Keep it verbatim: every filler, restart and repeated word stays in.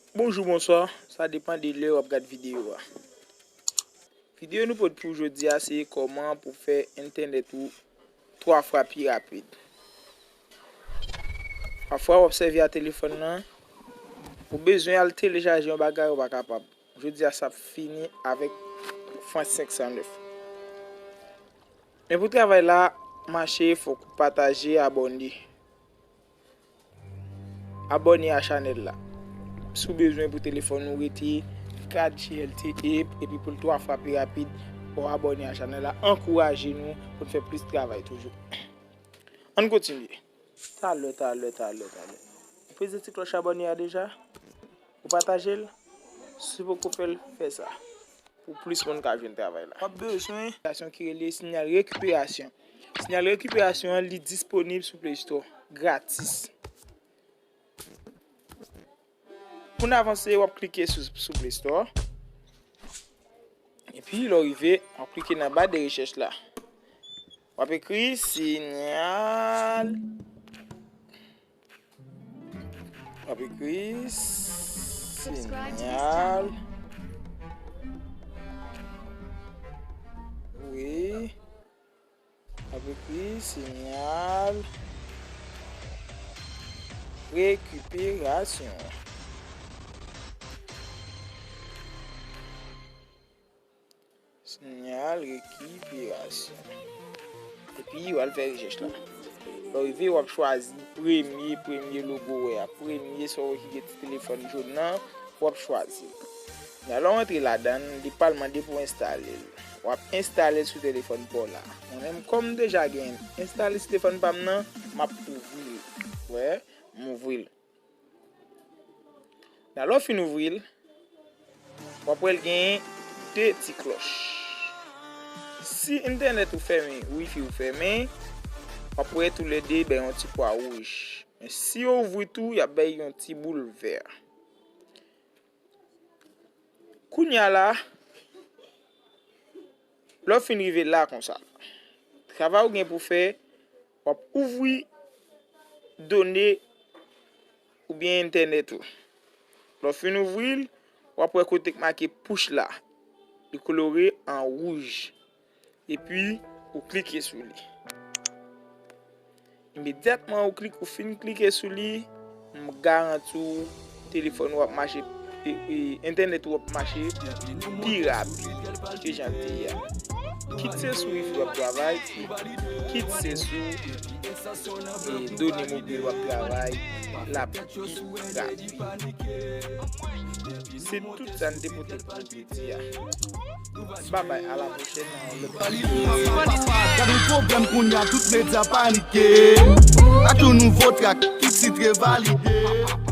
Bonjou, bonswa, sa depann de lè w ap gad videyo a. Videyo nou pote pou jodi a se kòman pou fè entènèt ou twa fwa pi rapid. Pafwa w ap sèvi a telefòn nan, ou bezwen al telechaje yon bagay ou pa kapab. Jodi a sa ap fini avèk fran senk san nèf. Men pou travay la mache, fòk ou pataje, abòne. Abòne a chanèl la. Si w bezwen pou telefòn ou rete kat G L T E, epi pou l twa fwa pi rapid, fò w abòne a chanèl la. Ankouraje nou pou n fè plis travay toujou. Ann kontinye. Talè, talè, talè, talè. Ou peze ti klòch abòne a deja? Ou pataje l? Si w poko fè l, fè sa. Pou plis moun ka jwenn travay la. W ap bezwen aplikasyon ki rele Sinyal Rekiperasyon. Sinyal Rekiperasyon an, li disponib sou Play Store, gratis. Pou n avanse, w ap klike sou, sou Play Store. Epi, lè w rive, w ap klike nan ba de rechèch la. W ap ekri Sinyal. W ap ekri Sinyal. Wi. W ap ekri Sinyal Rekiperasyon. Sinyal Rekiperasyon. Epi, w al fè rechèch la. Lè w rive, w ap chwazi premye, premye logo w wè a. Premye, sa w wè ki gen ti telefòn jòn nan, w ap chwazi l. Lè w antre ladan l, li pral mande pou w enstale l. W ap enstale l sou telefòn pa w la. Mwen menm, kòm m deja gen enstale sou telefòn pa m nan, m ap ouvri l. Wè, m ouvri l. Nan lè w fin ouvri l, w ap wè l gen de ti klòch. Si entènèt ou fèmen, wifi ou fèmen, w ap wè toulède bay yon ti kwa wouj. Men si yo ouvri tou, y ap bay yon ti boul vè. Kounye a la, lè w fin rive la konsa, travay ou gen pou fè, w ap ouvri done oubyen entènèt ou. Lè w fin ouvri l, w ap wè kote k make push la. Li kolore an wouj. Epi, ou klike sou li. Imedyatman ou klik, ou fin klike sou li, m garanti w, telefòn ou ap mache, e, e, entènèt ou ap mache pi rapid ke jan l te ye a. Kit se sou wifi w ap travay, kit se sou, e, done mobil w ap travay, l ap pi rapid. Se tout sa n te pote pou jodi a. Babay, a la pwochèn nan yon lòt videyo. Gad yon pwoblèm kounye a, tout medya panike. Ak yon nouvo track, tout tit revalide.